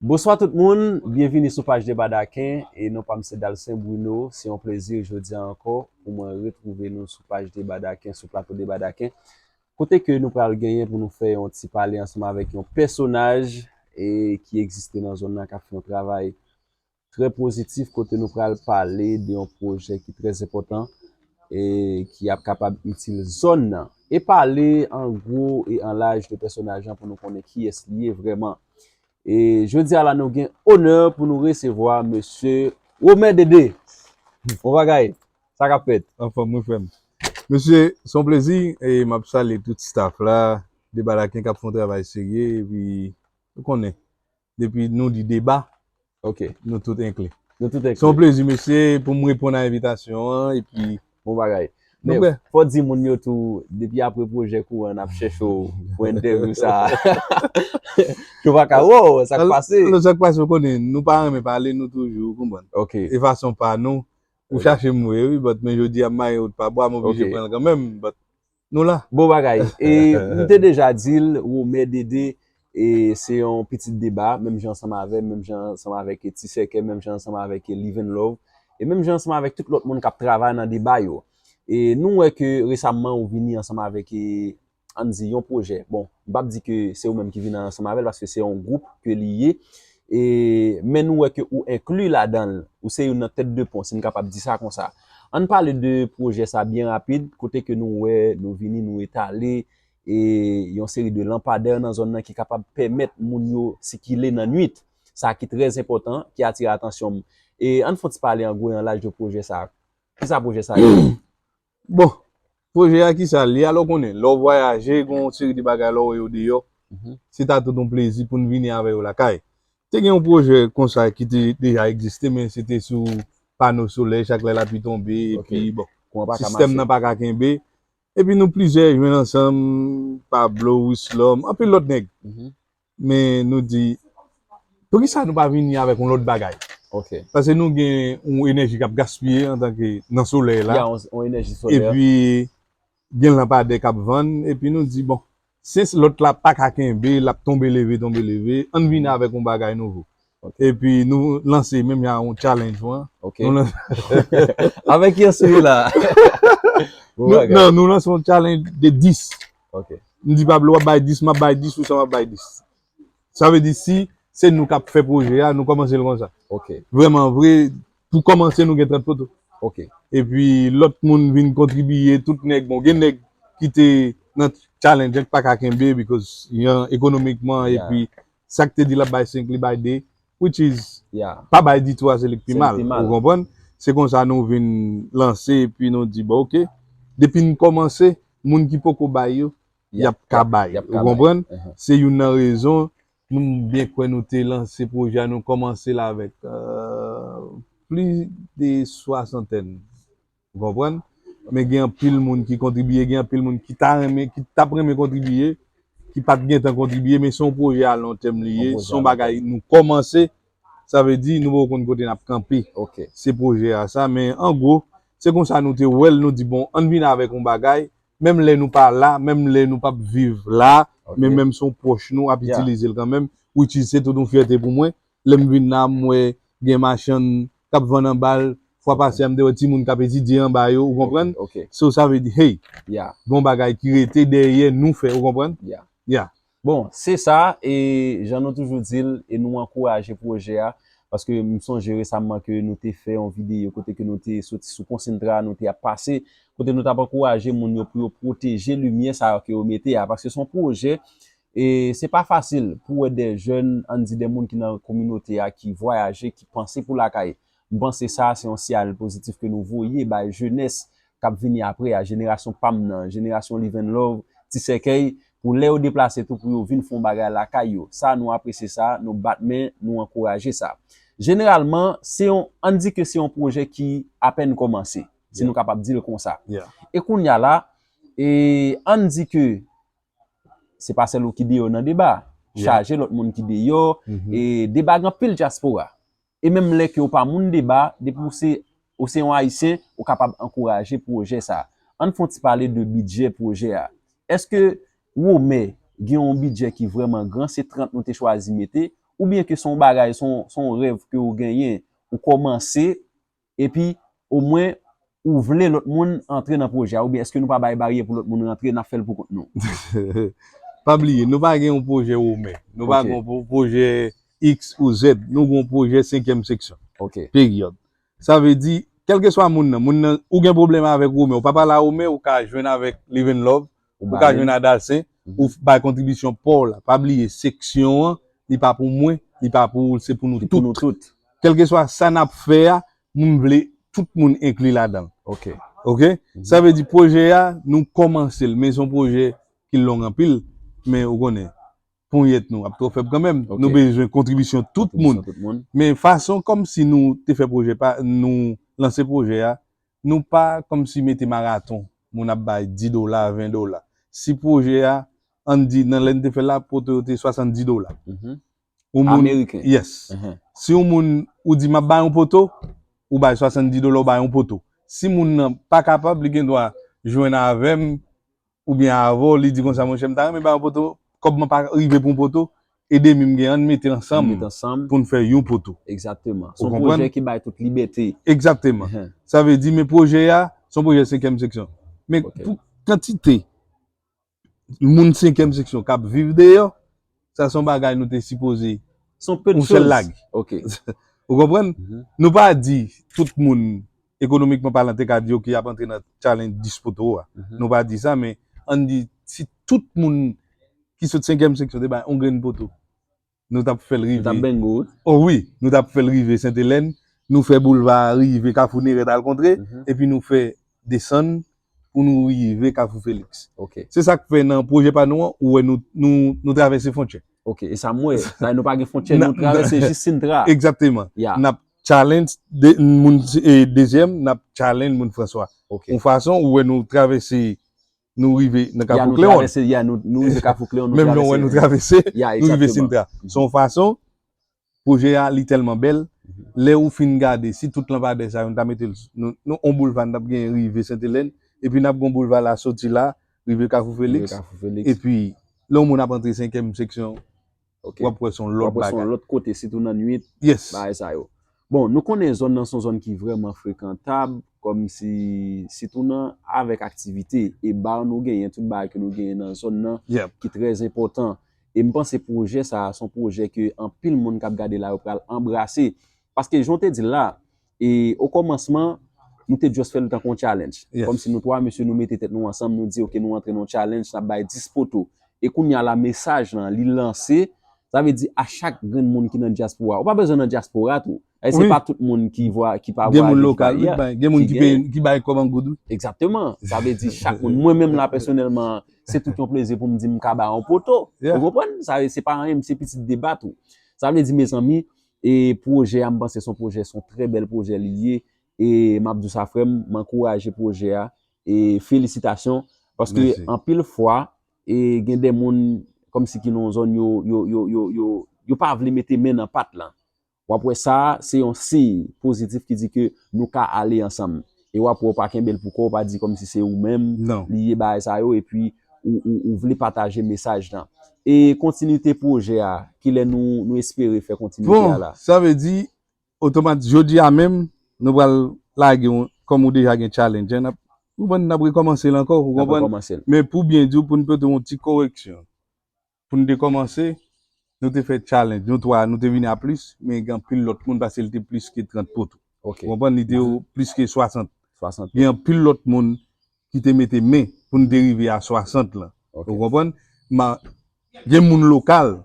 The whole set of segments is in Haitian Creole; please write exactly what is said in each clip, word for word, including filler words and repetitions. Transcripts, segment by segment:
Bonswa tout moun, byenvini sou paj Deba Daken, e non pa m se Dalcin Bruno. Se yon plezi jodi a ankò pou mwen retwouve nou sou paj Deba Daken, sou plato Deba Daken, kote ke nou pral genyen pou nou fè yon ti pale ansanm avèk yon pèsonaj e ki egziste nan zòn nan, k ap fè yon travay trè pozitif, kote nou pral pale de yon pwojè ki trè enpòtan e ki ap kapab itil zòn nan. E pale an gwo e an laj de pèsonaj lan pou nou konnen kiyès li ye vrèman. E jodi a la, nou gen onè pou nou resevwa mesye Romain Dede. Bon bagay, sa k ap fèt? Anfòm, wi, frè m. Mesye, se yon plezi, e m ap salye tout staff la, Deba Daken k ap fè yon travay serye, epi, ou konnen, depi nou di deba, Ok. nou tout enkli. Nou tout Se yon enkli. plezi, mesye, pou m reponn a envitasyon an, epi Bon bagay. nou Men prè. fò di moun yo tou, depi apre pwojè kouran, n ap chèche w pou entèvyou sa a. Yo pa ka, wow, sa k Al-, pase? alò, sa k pase, ou konnen, nou pa renmen pale, nou toujou, ou konprann. Ok. E fason pa nou, ou Ok. chache m vre, wi, but, men jodi a, m mayen wòch pa bwa, m oblije Ok. pran l kanmenm, but, nou la. Bon bagay. E m te deja di l, Romain Dede, e se yon pitit Deba, menm jan ansanm avè m, menm jan ansanm avèk Ti Sèkèy, menm jan ansanm avèk Live and Love, e menm jan ansanm avèk tout lòt moun k ap travay nan Deba yo. E nou wè ke resamman ou vini ansanm avèk, e, ann di, yon pwojè. Bon, m p ap di ke se ou menm ki vini ansanm avè l, paske se yon gwoup ke li ye. E, men nou wè ke ou enkli ladan l. Ou se youn nan tèt de pon, si n kapab di sa konsa. Ann pale de pwojè sa byen rapid, kote ke nou wè, nou vini, nou etale, e, yon seri de lanpadè nan zòn nan ki kapab pèmèt moun yo sikile nan nwit. Sa ki trè enpòtan, ki atire atansyon m. E ann fè yon ti pale an gwo e an laj de pwojè sa. Kisa pwojè sa ye? Bon, pwojè a kisa l ye? Alò, ou konnen, lè w vwayaje, gen yon seri de bagay lè w wè yo deyò. Mhm. Se ta tout yon plezi pou n vini avè yo lakay. Te gen yon pwojè konsa ki te deja egziste, men se te sou pano solèy, chak lè lapli tonbe, Ok. epi, bon, Kouran pa ka sistèm mache. nan pa ka kenbe. Epi nou plizyè jwenn ansanm, Pablo, Wislòm, anpil lòt nèg. Mhm. Men nou di, poukisa nou pa vini avèk yon lòt bagay? Ok. Paske nou gen yon enèji k ap gaspiye antanke nan solèy la. Ya, yon, yon enèji solè. Epi, gen lanpadè k ap vann, epi nou di, bon, sens lòt la pa ka kenbe, l ap tonbe leve, tonbe leve, ann vini avèk yon bagay nouvo. Ok. Epi nou lanse menm jan yon challenge, wi. Ok. Nou lanse Avèk ki anseye la? Bon Nou, bagay. non, nou lanse yon challenge de dis. Ok. M di Pablo, w ap bay dis, m ap bay dis, ou sa w ap bay dis. Sa vle di, si se nou k ap fè pwojè a, nou kòmanse l konsa. Ok. Vrèman vre, pou kòmanse, nou gen trant foto. Ok. Epi, lòt moun vin kontribiye, tout nèg, bon, gen nèg ki te nan challenge an ki pa ka kenbe, because, yon, ekonomikman, Yeah. epi, sa k te di l ap bay senk, li bay de, which is, Yeah. pa bay ditou a, se li k pi Se li mal, pi mal. ou konprann? Se konsa nou vin lanse, epi nou di, bon, ok, depi n kòmanse, moun ki poko bay yo, y Yeah. ap ka bay, Y ap ou ka bay. konprann? Uh-huh. Se youn nan rezon, nou byen kwè nou te lanse pwojè a, nou kòmanse l avèk, euh, plis de swasantèn. Ou konprann? Men gen anpil moun ki kontribiye, gen anpil moun ki ta renmen, ki t ap renmen kontribiye, ki pa t gentan kontribiye, men se yon pwojè a lon tèm li ye, Yon pwojè se yon a lon bagay tèm. nou kòmanse, sa vle di nou poko konn kote n ap kanpe. Ok. Se pwojè a sa, men an gwo, se konsa nou te wè l, nou di, bon, ann vin avèk yon bagay, menm lè nou pa la, menm lè nou p ap viv la, Ok. men menm se yon pwòch nou ap Yeah. itilize l kanmenm, which is se tout yon fyète pou mwen. Lè m vin la, m wè gen machann k ap vann anba l, fwa pase a, m te wè timoun k ap etidye anba yo, ou konprann? Ok, ok. So, sa vle di, hey, Yeah. gen yon bagay ki rete dèyè nou fè, ou konprann? Yeah. Yeah. Bon, se sa, e jan nou toujou di l, e nou ankouraje pwojè a, paske m sonje resamman ke nou te fè yon videyo kote ke nou te soti sou Concentra, nou te ap pase, kote nou t ap ankouraje moun yo pou yo pwoteje limyè sa yo ke yo mete a, paske se yon pwojè, e se pa fasil pou wè de jèn, ann di de moun ki nan kominote a, ki vwayaje, ki panse pou lakay. M panse sa, se yon siyal pozitif ke nou voye bay jenès k ap vini apre a, jenerasyon pa m nan, jenerasyon Live and Love, Ti Sèkèy, pou lè yo deplase tou, pou yo vin fè yon bagay lakay yo. Sa, nou apresye sa, nou bat men, nou ankouraje sa. Jeneralman, se yon, ann di ke se yon pwojè ki apèn kòmanse, si Yeah. nou kapab di l konsa. Yeah. E kounye a la, e ann di ke se pa sèl ou ki deyò nan deba, Yeah. chaje lòt moun ki deyò, Mhm. e deba gen anpil dyaspora. E menm lè ke ou pa moun deba, depi ou se, ou se yon Ayisyen, ou kapab ankouraje pwojè sa. Ann fè yon ti pale de bidjè pwojè a. Èske Romain gen yon bidjè ki vrèman gran, se trant nou te chwazi mete, oubyen ke se yon bagay, se yon, se yon rèv ke ou genyen, ou kòmanse, epi omwen ou vle lòt moun antre nan pwojè a, oubyen èske nou pa bay baryè pou lòt moun rantre, n ap fè l pou kont nou? Pa bliye, nou pa gen yon pwojè Women, nou pa gen yon pwojè X ou Z, nou gen yon pwojè senkyèm seksyon. Ok. Peryòd. Sa vle di, kèlkeswa moun nan, moun nan, ou gen pwoblèm avèk Women, ou pa pale a Women, ou ka jwenn avèk Living Love, ou ka jwenn a Dalsen, ou bay kontribisyon pa w la. Pa bliye, seksyon an, li pa pou mwen, li pa pou ou, se pou nou tout. Kèlkeswa sa n ap fè a, nou vle tout moun enkli ladan l. Ok. Ok? Sa vle di pwojè a, nou kòmanse l, men se yon pwojè ki long anpil, men ou konnen, ponyèt nou ap twò fèb kanmenm. Nou bezwen kontribisyon tout moun. Men fason kòmsi nou te fè pwojè pa, nou lanse pwojè a, nou pa kòmsi mete maraton, moun ap bay dis dola, ven dola. Si pwojè a, ann di, nan lè n te fè l la, poto yo te swasanndis dola. Ameriken. Yes. Si yon moun, ou di, "M ap bay yon poto," ou bay swasanndis dola, ou bay yon poto. Si moun nan pa kapab, li gen dwa jwenn avè m, oubyen avè w, li di konsa, "Monchè, m ta renmen bay yon poto, kòb mwen pa rive pou yon poto, ede m, m gen, ann mete ansanm pou n fè yon poto." Egzakteman. Se yon pwojè ki bay tout libète. Egzakteman. Sa vle di, men pwojè a, se yon pwojè senkyèm seksyon. Men pou kantite moun senkyèm seksyon k ap viv deyò, sa se yon bagay nou te sipoze yon sèl lage. Ok. Ou konprann? Nou pa di tout moun, ekonomikman palan, te ka di, "Ok, y ap antre nan challenge dis poto a." Nou pa di sa, men ann di, si tout moun ki sot senkyèm seksyon te bay yon grenn poto, nou t ap fè l rive. Nou t ap bengo, wi. Oh wi, nou t ap fè l rive Sentelèn, nou fè boulva a rive Kafou Nerèt al kontre, epi nou fè desann pou nou rive Kafou Felix. Ok. Se sa k fè nan pwojè pa nou an, ou wè nou, nou, nou travèse fwontyè. Ok, e sa m wè. Sa nou pa gen fwontyè, nou travèse jis Sintra. Egzakteman. N ap challenge moun dezyèm, n ap challenge moun Franswa. Ok. Yon fason ou wè nou travèse, nou rive nan Kafou Kleyon. Nou travèse, ya, nou rive Kafou Kleyon, nou travèse. Menm jan ou wè nou travèse, nou rive Sintra. Se yon fason, pwojè a li tèlman bèl, lè ou fin gade, si tout lanpadè sa yo, nou ta mete l, nou, nou, on boulva, n t ap gen rive Sentelèn, epi n ap gen on boulva la soti la, rive Kafou Felix, epi lè yon moun ap antre senkyèm seksyon, w ap wè se yon lòt bagay. Lòt kote, sitou nan nwit, yes, bagay sa yo. Bon, nou konnen zòn nan se yon zòn ki vrèman frekantab, kòmsi, sitou nan, avèk aktivite, e bar nou genyen, tout bagay ke nou genyen nan zòn nan, ki trè enpòtan. E m panse pwojè sa a, se yon pwojè ke anpil moun k ap gade la, yo pral anbrase. Paske, jan w te di l la, e, o kòmansman, nou te just fè l tankou yon challenge. Kòmsi nou twa mesye, nou mete tèt nou ansanm, nou di, "Ok, nou antre nan yon challenge, n ap bay dis poto." E kounye a la, mesaj lan, li lanse, sa vle di a chak grenn moun ki nan dyaspora. Ou pa bezwen nan dyaspora tou. E se pa tout moun ki vwa, ki pa vwayaje, ki pa, gen moun lokal, wi, gen moun ki peye, ki bay kòb an goud, wi. Egzakteman. Sa vle di chak moun. Mwen menm la, pèsonèlman, se tout yon plezi pou m di m ka bay yon poto. Ou konprann? Sa, se pa anyen, se pitit deba tou. Sa vle di, mezanmi, e pwojè a, m panse se yon pwojè, se yon trè bèl pwojè li ye. E m ap di w sa, frè m, m ankouraje pwojè a. E felisitasyon. Paske anpil fwa, e gen de moun kòmsi ki nan yon zòn yo, yo, yo, yo, yo, yo pa vle mete men nan pat lan. W ap wè sa, se yon siy pozitif ki di ke nou ka ale ansanm. E w ap wè w pa kenbe l pou kò w, w pa di kòmsi se ou menm li ye bagay sa yo, epi ou, ou, ou vle pataje mesaj lan. E kontinite pwojè a, kilè nou, nou espere fè kontinite a la? Bon, sa vle di, otomatik, jodi a menm, nou pral lage yon, kòm ou deja gen challenge, n ap, ou konprann, n ap rekòmanse l ankò, ou konprann? Men pou byen di w, pou n pote yon ti koreksyon. Pou n te kòmanse, nou te fè challenge, nou twa, nou te vini a plis, men gen anpil lòt moun, paske li te plis ke trant poto. Ou konprann, li te plis ke swasant. Gen anpil lòt moun ki te mete men pou n te rive a swasant lan. Ou konprann? Gen moun lokal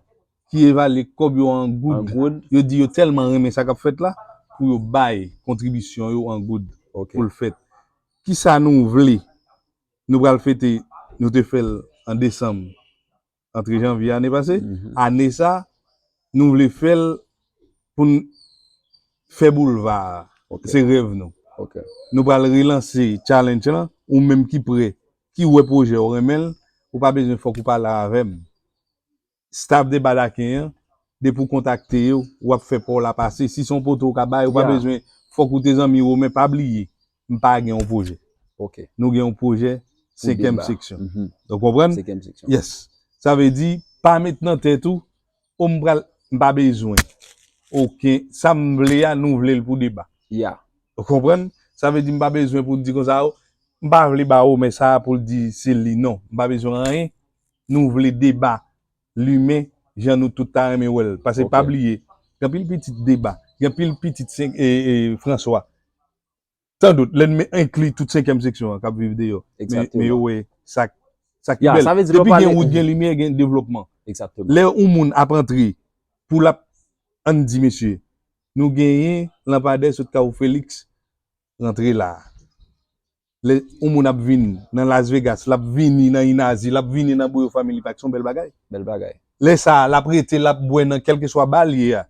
ki evalye kòb yo an goud. Yo di yo tèlman renmen sa k ap fèt la, pou yo bay kontribisyon yo an goud pou l fèt. Kisa nou vle? Nou pral fete, nou te fè l an desanm, antre janvye ane pase. Ane sa, nou vle fè l pou n fè boulva a. Se rèv nou. Nou pral relanse challenge lan. Ou menm ki prè, ki wè pwojè w renmen l, ou pa bezwen fòk ou pale avè m. Staff de Badaken an, depi w kontakte yo, w ap fè pa w la pase. Si se yon poto w ka bay, ou pa bezwen, fòk ou te zanmi Romen, pa bliye, m pa gen yon pwojè. Nou gen yon pwojè, senkyèm seksyon. Ou konprann? Yes. Sa vle di, pa met nan tèt ou, o m pral, M pa bezwen okenn, sa m vle a, nou vle l pou deba. Ou konprann? Sa vle di m pa bezwen pou di konsa, m pa vle ba Womè sa pou l di se li, non. M pa bezwen anyen. Nou vle deba limen jan nou tout ta renmen wè l. Paske pa bliye, gen anpil pitit deba, gen anpil pitit Sen- e, e, Franswa. Sandout, lè n men- enkli tout senkyèm seksyon an k ap viv deyò. Men, men yo wè sa, sa ki bèl. Depi gen wout, gen limyè, gen devlopman. Lè yon moun ap antre pou l ap, ann di, mesye, nou genyen lanpadè sot Kawo Felix rantre la. Lè yon moun ap vin nan Las Vegas, l ap vini nan Inazi, l ap vini nan Bouyo Family Park, se yon bèl bagay. Bèl bagay. Lè sa a, l ap rete, l ap bwè nan kèlkeswa ba l ye a.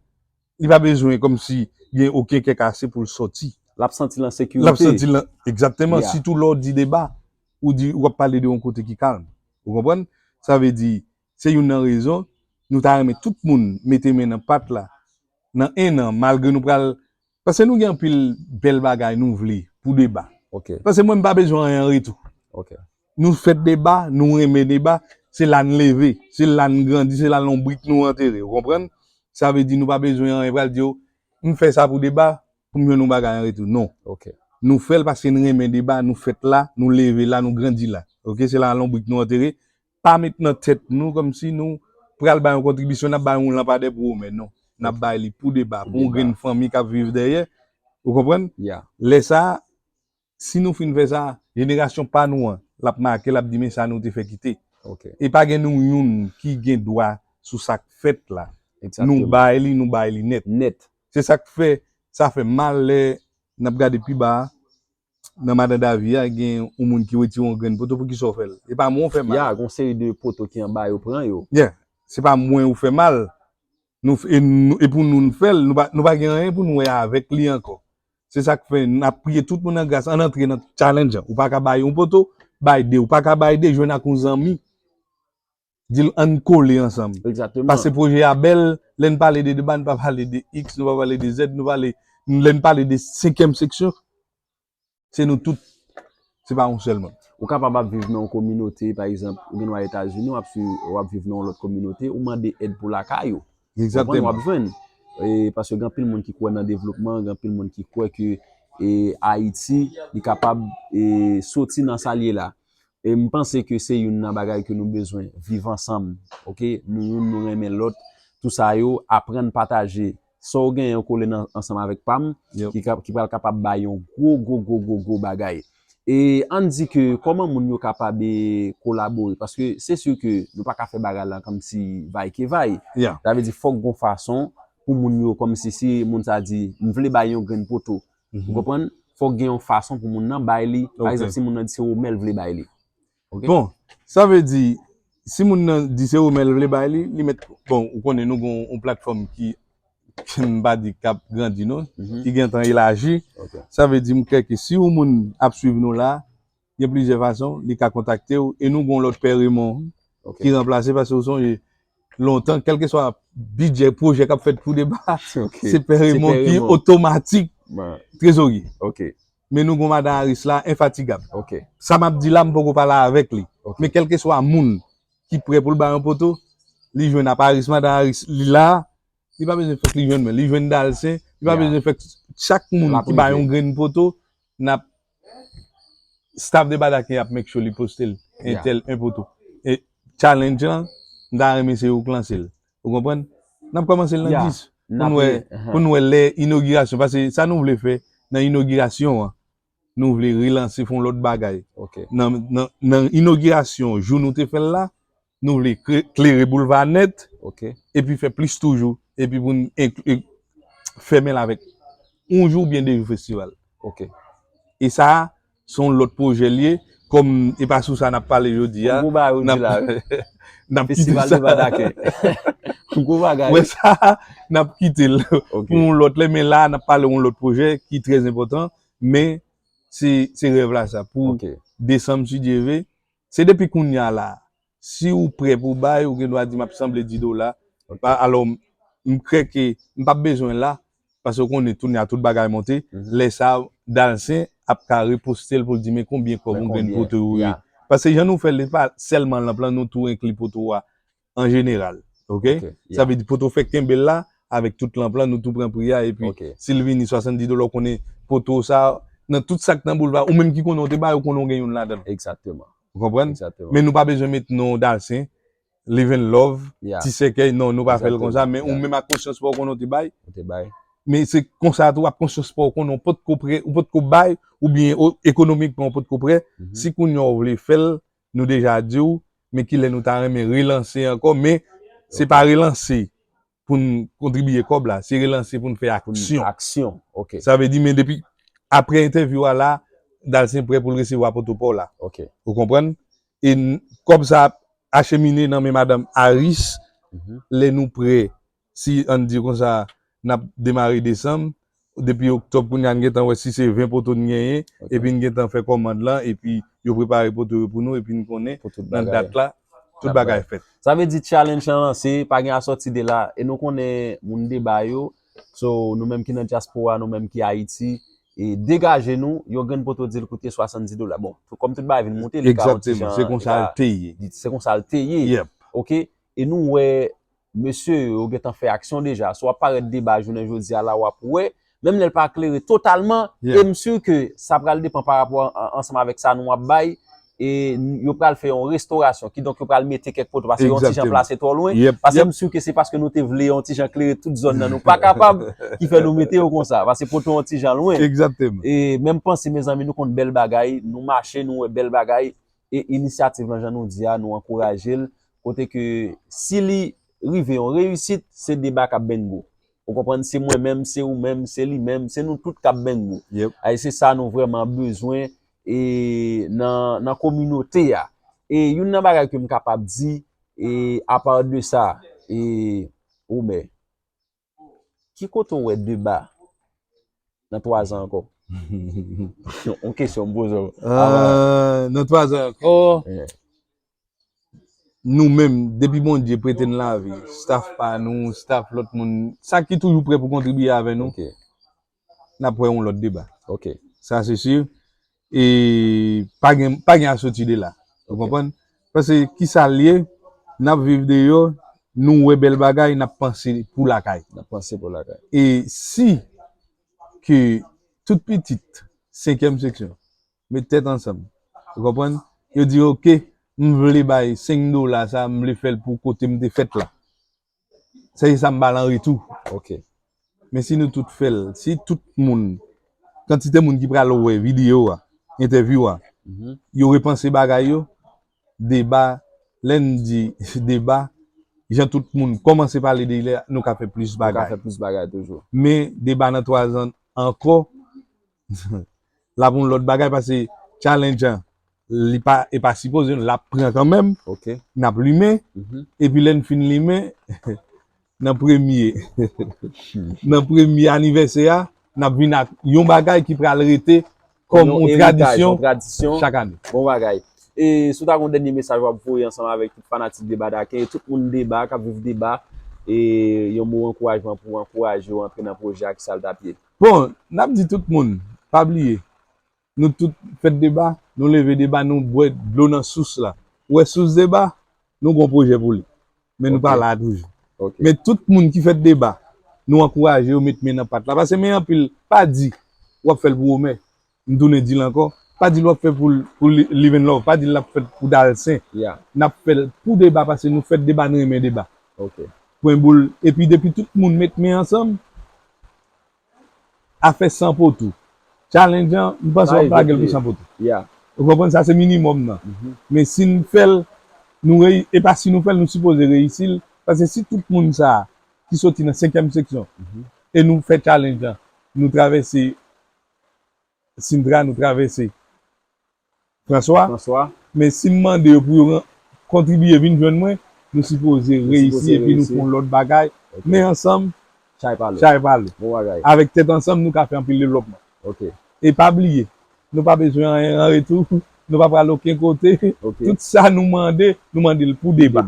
Li pa bezwen kòmsi gen okenn kè kase pou l sòti. L ap santi l an sekirite. L ap santi l an, egzakteman, sitou lè w di deba, ou di, w ap pale de yon kote ki kalm. Ou konprann? Sa vle di, se youn nan rezon, nou ta renmen tout moun mete men nan pat la, nan en an, malgre nou pral, paske nou gen anpil bèl bagay nou vle pou deba. Paske mwen, m pa bezwen anyen an retou. Nou fèt deba, nou renmen deba, se la n leve, se la n grandi, se la lonbrik nou antere. Ou konprann? Sa vle di nou pa bezwen anyen pral di yo, m fè sa pou deba, pou m jwenn yon bagay an retou. Non. Nou fè l paske n renmen deba, nou fèt la, nou leve la, nou grandi la. Oke, se la lonbrik nou antere. Pa met nan tèt nou kòmsi nou pral bay yon kontribisyon, n ap bay yon lanpadè pou Womè, non. N ap bay li pou deba, pou yon grenn fanmi k ap viv dèyè. Ou konprann? Lè sa a, si nou fin fè sa, jenerasyon pa nou an, l ap make, l ap di, men sa nou te fè kite. E pa gen nou youn ki gen dwa sou sa k fèt la. Nou bay li, nou bay li nèt. Se sa k fè, sa fè mal lè n ap gade pi ba a, nan Madan Davi a, gen yon moun ki retire yon grenn poto, poukisa w fè l? E pa mwen w fè mal. Ya, gen yon seri de poto ki anba yo pran yo. Yeah. Se pa mwen ou fè mal. Nou, f- e, nou, e pou nou, nou fè l, nou pa, nou pa gen anyen pou nou wè avèk li ankò. Se sa k fè n ap priye tout moun an gras, ann antre nan challenge an. Ou pa ka bay yon poto, bay de. Ou pa ka bay de, jwenn ak yon zanmi. Di l ann kole ansanm. Egzakteman. Paske pwojè a bèl, lè n pale de deba, n pa pale de X, nou pa pale de Z, nou pale, lè n pale de senkyèm seksyon, se nou tout, se pa yon sèl moun. Ou kapab ap viv nan yon kominote, pa egzanp, ou gen dwa Etazini, w ap swiv, w ap viv nan yon lòt kominote, ou mande èd pou lakay ou. Egzakteman. Ou konprann, w ap jwenn. E, paske gen anpil moun ki kwè nan devlopman, gen anpil moun ki kwè ke, e, Ayiti, li kapab, e, soti nan sa l ye la. E m panse ke se youn nan bagay ke nou bezwen, viv ansanm, oke? Nou youn, nou renmen lòt, tou sa yo, aprann pataje. Sa w genyen, w kole nan, ansanm avèk pa m, ki ka, ki pral kapab bay yon gwo, gwo, gwo, gwo, gwo bagay. E ann di ke kòman moun yo kapab, e, kolabore, paske se si ke nou pa ka fè bagay la kòmsi vay ke vay. Sa vle di fòk gon fason pou moun yo kòmsi si moun sa di, "M vle bay yon grenn poto." Ou konprann? Fòk gen yon fason pou moun nan bay li. Pa egzanp, si moun nan di se Womè l vle bay li. Oke? Bon, sa vle di, si moun nan di se Womè l vle bay li, li mèt, bon, ou konnen nou gon yon platfòm ki, m pa di k ap grandi non, ki gentan elaji. Sa vle di, m kwè ke si yon moun ap swiv nou la, gen plizyè fason, li ka kontakte w, e nou gon lòt Pè Raymond ki ranplase, paske ou sonje, lontan, kèlkeswa bidjè, pwojè k ap fèt pou deba, se Pè Raymond ki otomatik trezorye. Men nou gon Madan Aris la, enfatigab. Sa m ap di la, m poko pale avèk li. Men kèlkeswa moun ki prè pou l bay yon poto, li jwenn ap Aris, Madan Aris, li la, li pa bezwen fèk li jwenn mwen, li jwenn Dalsen, li pa bezwen fèk chak moun ki bay yon grenn poto, n ap staff de Badaken ap make sure li poste l, entèl, en poto. E challenge lan, m ta renmen se ou k lanse l. Ou konprann? N ap kòmanse l nan dis. Pou n wè, pou n wè lè inogirasyon, paske sa nou vle fè nan inogirasyon an, nou vle relanse, fè yon lòt bagay. Nan, nan, nan inogirasyon, jou nou te fè l la, nou vle kre- klere boulva nèt, epi fè plis toujou, epi pou n enkli- fèmen l avèk yon jou oubyen de jou festival. E sa a, se yon lòt pwojè l ye, kòm e pa sou sa n ap pale jodi a, n ap, n ap kite sa. Gwo bagay. Wè sa, n ap kite l pou yon lòt lè, men la, n ap pale yon lòt pwojè ki trè enpòtan, men se, se rèv la sa, pou desanm, si Dye ve, se depi kounye a la, si ou prè pou bay, ou gen dwa di, "M ap sanble dis dola." Alò, m, m kwè ke m p ap bezwen la, paske ou konnen, kounye a tout bagay monte. Lè sa, Dalsen ap ka reposte l pou l di, "Men konbyen kòb yon grenn poto ou ye?" Paske jan nou fè l, li pa sèlman lanp lan, nou tou enkli poto a an jeneral. Ok? Sa vle di poto fè kenbe l la, avèk tout lanp lan, nou tou pran pri a, epi si l vini swasanndis dola, ou konnen poto sa, nan tout sa k nan boulva, ou menm ki konnen w te bay, ou konnen w gen youn ladan l. Egzakteman. Ou konprann? Egzakteman. Men nou pa bezwen met non Dalsen, Live and Love, Ti Sèkèy, non, nou pa fè l konsa, men ou menm ak konsyans pa w konnen w te bay. Ou te bay. Men se konsa tou, ak konsyans pa w konnen w potko prè, ou potko bay, oubyen o- ekonomikman ou potko prè. Si kounye a w vle fè l, nou deja di w, men kilè nou ta renmen relanse ankò, men se pa relanse pou n kontribiye kòb la, se relanse pou n fè aksyon. Aksyon, ok. Sa vle di, men depi apre entèvyou a la, Dalsen prè pou l resevwa poto pa w la. Ok. Ou konprann? E n- kòb sa ap achemine nan men madanm Aris, lè nou prè, si ann di konsa, n ap demare desanm, depi oktòb kounye a n gentan wè si se ven poto n genyen, epi n gentan fè kòmand lan, epi yo prepare poto yo pou nou, epi n konnen nan dat la, tout bagay fèt. Sa vle di challenge lan lanse, pa gen asòti de la, e nou konnen moun Deba yo, so nou menm ki nan dyaspora, nou menm ki Ayiti, e degaje nou, yon grenn poto di l koute swasanndis dola. Bon, tou- kòm tout bagay vin monte, li ka yon ti jan, se konsa l te ye. Se konsa l te ye. Ok? E nou wè mesye yo gentan fè aksyon deja. Si w ap parèt Deba jounen jodi a la, w ap wè, menm lè l pa klere totalman, e m si ke sa pral depann pa rapò an- ansanm avèk sa nou ap bay, e n- yo pral fè yon restorasyon, kidonk yo pral mete kèk poto, paske yon ti jan plase twò lwen, paske m si ke se paske nou te vle yon ti jan klere tout zòn nan, nou pa kapab, ki fè nou mete yo konsa, paske poto yon ti jan lwen. E menm panse, mezanmi, nou konn bèl bagay, nou mache, nou wè bèl bagay, e inisyativ lan, jan nou di a, nou ankouraje l, kote ke si li rive yon reyisit, se Deba k ap bengo. Ou konprann? Se mwen menm, se ou menm, se li menm, se nou tout k ap bengo. Ay, se sa nou vrèman bezwen e nan, nan kominote a. E youn nan bagay ke m kapab di, e apa de sa, e Omer, ki kote w wè Deba nan twa zan ankò? Yon kesyon m poze w. Ah, nan twa zan ankò, nou menm, depi Bondye prete n lavi, staff pa nou, staff lòt moun, sa ki toujou prè pou kontribiye avè nou, n ap wè yon lòt Deba. Sa se si. E pa gen, pa gen asoti de la. Ou konprann? Paske ki sa l ye, n ap viv deyò, nou wè bèl bagay, n ap panse pou lakay. N ap panse pou lakay. E si ke tout pitit senkyèm seksyon met tèt ansanm, ou konprann? Yo di, "Ok, m vle bay senk dola sa, m vle fè l pou kote m te fèt la." Sa se sa m ba l an retou. Men si nou tout fè l, si tout moun, kantite moun ki pral wè videyo a, entèvyou a, yo repanse bagay yo, Deba, lè n di Deba, jan tout moun kòmanse pale de li a, nou ka fè plis bagay. Nou ka fè plis bagay toujou. Men Deba nan twa zan ankò, l ap yon lòt bagay, paske challenge an, li pa, e pa sipoze, l ap pran kanmenm. N ap limen, epi lè n fin limen, nan premye, nan premye anivèsè a, n ap vin ak yon bagay ki pral rete kòm yon tradisyon chak ane. Bon bagay. E si w ta gen yon dènye mesaj w ap voye ansanm avèk tout fanatik Deba Daken, e tout moun Deba, k ap viv Deba, e yon mo ankourajman pou ankouraje yo antre nan pwojè a, ki sa l t ap ye? Bon, n ap di tout moun, pa bliye, nou tout fèt Deba, nou leve Deba, nou bwè dlo nan sous la. Ou wè sous Deba, nou gon pwojè pou li. Men nou pa la toujou. Men tout moun ki fèt Deba, nou ankouraje yo met men nan pat la. Paske men anpil, pa di w ap fè l pou Omer. M tounen di l ankò, pa di l w ap fè pou, pou Li- Live and Love, pa di l l ap fèt pou Dalsen. N ap fè l pou Deba, paske nou fèt Deba, nou renmen Deba. Pwen boul. Epi depi tout moun met men ansanm, afè san poto. Challenge an, m panse w ap lage l pou san poto. Ou konprann, sa se minimòm nan. Men si n fè l, nou reyi- e pa si nou fè l, nou sipoze reyisi l. Paske si tout moun sa a ki soti nan senkyèm seksyon, e nou fè challenge an, nou travèse Sintra, nou travèse Franswa. Men si m mande yo pou yo ran- kontribiye, vin jwenn mwen, nou sipoze reyisi epi nou fè yon lòt bagay. Men ansanm, chay pale. Avèk tèt ansanm, nou ka fè anpil devlòpman. E pa bliye, nou pa bezwen anyen an retou, nou pa pral okenn kote. Tout sa nou mande, nou mande l pou Deba.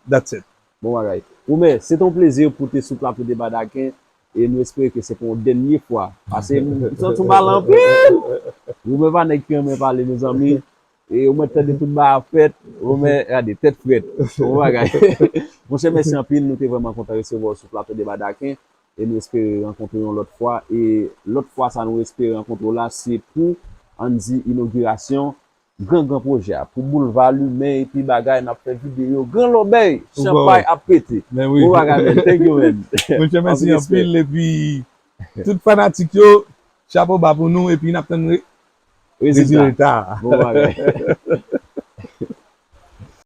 That's it. Bon bagay. Omer, se te yon plezi pou w te sou plato Deba Daken, e nou espere ke se pa yon dènye fwa. Paske m santi w mal anpil. Omer pa nèg ki renmen pale, mezanmi. E ou mèt tande tout bagay ap fèt, ou mèt gade, tèt frèt. Bon bagay. Monchè, mèsi anpil, nou te vrèman kontan resevwa w sou plato Deba Daken. E nou espere rankontre yon lòt fwa. E lòt fwa sa nou espere rankontre w la, se pou, ann di, inogirasyon gran gran pwojè a. Pou Boulva limen epi bagay, n ap fè videyo gran lòbèy, chanpay ap pete. Bon bagay, man. Thank you, man. Monchè, mèsi anpil. Epi tout fanatik yo, chapo ba pou nou epi n ap tann rezilta. Bon bagay.